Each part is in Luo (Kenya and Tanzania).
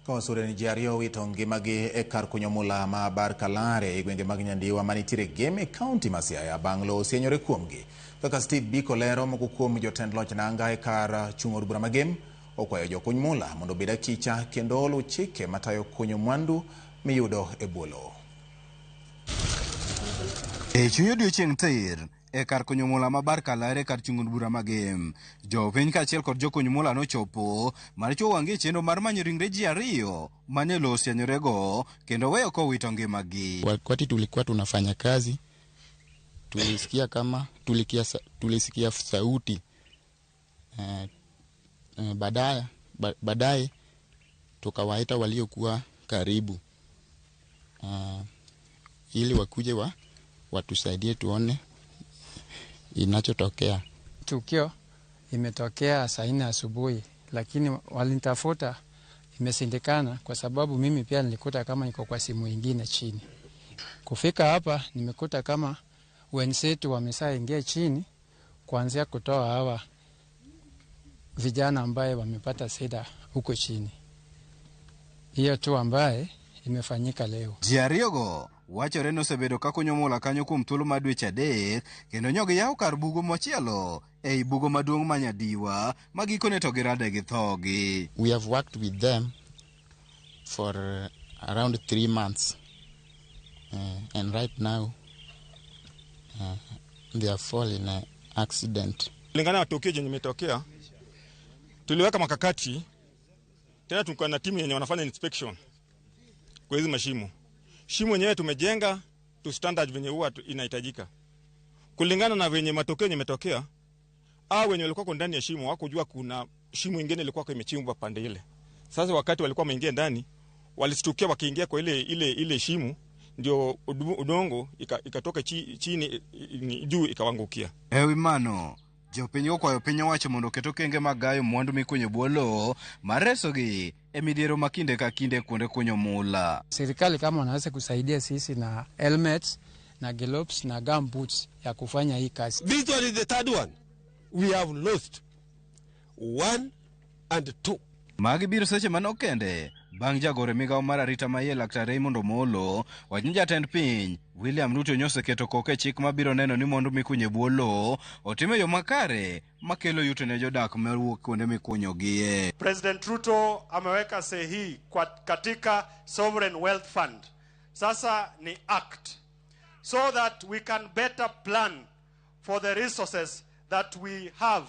Ka wasure ni ji ariyo owito ngimagi e kar kunyo mula ma Bar Kalare e gwenge mag Nyandiwa manitiere Gem e kaunti ma Siaya bang' lowo sienyore kuomgi. Kaka Steve Biko lero, moko kuom jotend loch nanga e kar chung' od bura ma Gem okwayo jokuny mula mondo obed akicha kendo oluw chike matayo kunyo mwandu miyudo e bwo lowo. E chuny odiochieng' tir e kar kunyo mula ma Bar Kalare kar chung' od bura ma Gem, jopiny kaachiel kod jokuny mula nochopo mar chuo wang'gi e chenro mar manyo ringre ji ariyo mane lowo osienyorego kendo weyo kowito ngimagi. Wakati tulikuwa tunafanya kazi tulisikia kama tulisikia sauti baadaye tukawaita waliokuwa karibu ili wakuje watusaidie tuone inachotokea. Tukio imetokea saa 4 asubuhi, lakini walinitafuta imeshindikana, kwa sababu mimi pia nilikuta kama niko kwa simu ingine chini. Kufika hapa nimekuta kama wenzetu wameshaingia chini kuanzia kutoa hawa vijana ambaye wamepata shida huko chini. Hiyo tu ambaye imefanyika leo. Ji ariyogo wachore ni osebedo ka kunyo mula kanyo kuom thuolo mar dweche 3 kendo nyo giyawo kar bugo machielo ei bugo maduong' ma Nyadiwa ma gikone to girade gi thogi. We have worked with them for around 3 months and right now they have fallen in an accident. Kulingana na tukio jenye imetokea, tuliweka makakati tena, tuko na timu yenye wanafanya inspection kwa hizi mashimo. Shimo yenyewe tumejenga to standard venye huwa inahitajika kulingana na venye matokeo yenye imetokea. Au wenye walikuwa ndani ya shimo hawakujua kuna shimo ingine ilikuwa imechimbwa pande ile. Sasa wakati walikuwa wameingia ndani, walistukia wakiingia kwa ile shimo, ndio udongo ikatoka chini juu ikawangukia. E wi mano, jopiny okwayo piny owacho mondo oket okenge mag gayo mwandu mikunyo e bwo lowo mar resogi e midhiero ma kinde ka kinde kuonde kunyo mula. Serikali kama wanaweza kusaidia sisi na helmets na gloves na gumboots ya kufanya hii kazi. This one is the third one. We have lost one and two. Magi biro seche manok kende bang' jagoro e migawo mar arita maiye Laktar Raymond Omolo wacho ni jatend piny William Ruto nyoseketo koke e chik mabiro neno ni mwandu mikunyo e bwo lowo otim e yo makare makelo yuto ne jodak mawuok kuonde mikunyogie. President Ruto ameweka sahihi katika Sovereign Wealth Fund. Sasa ni act so that we can better plan for the resources that we have,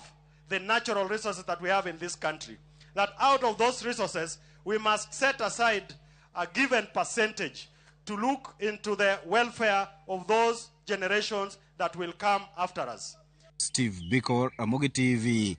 the natural resources that we have in this country. That out of those resources, we must set aside a given percentage to look into the welfare of those generations that will come after us. Steve Biko, Ramogi TV.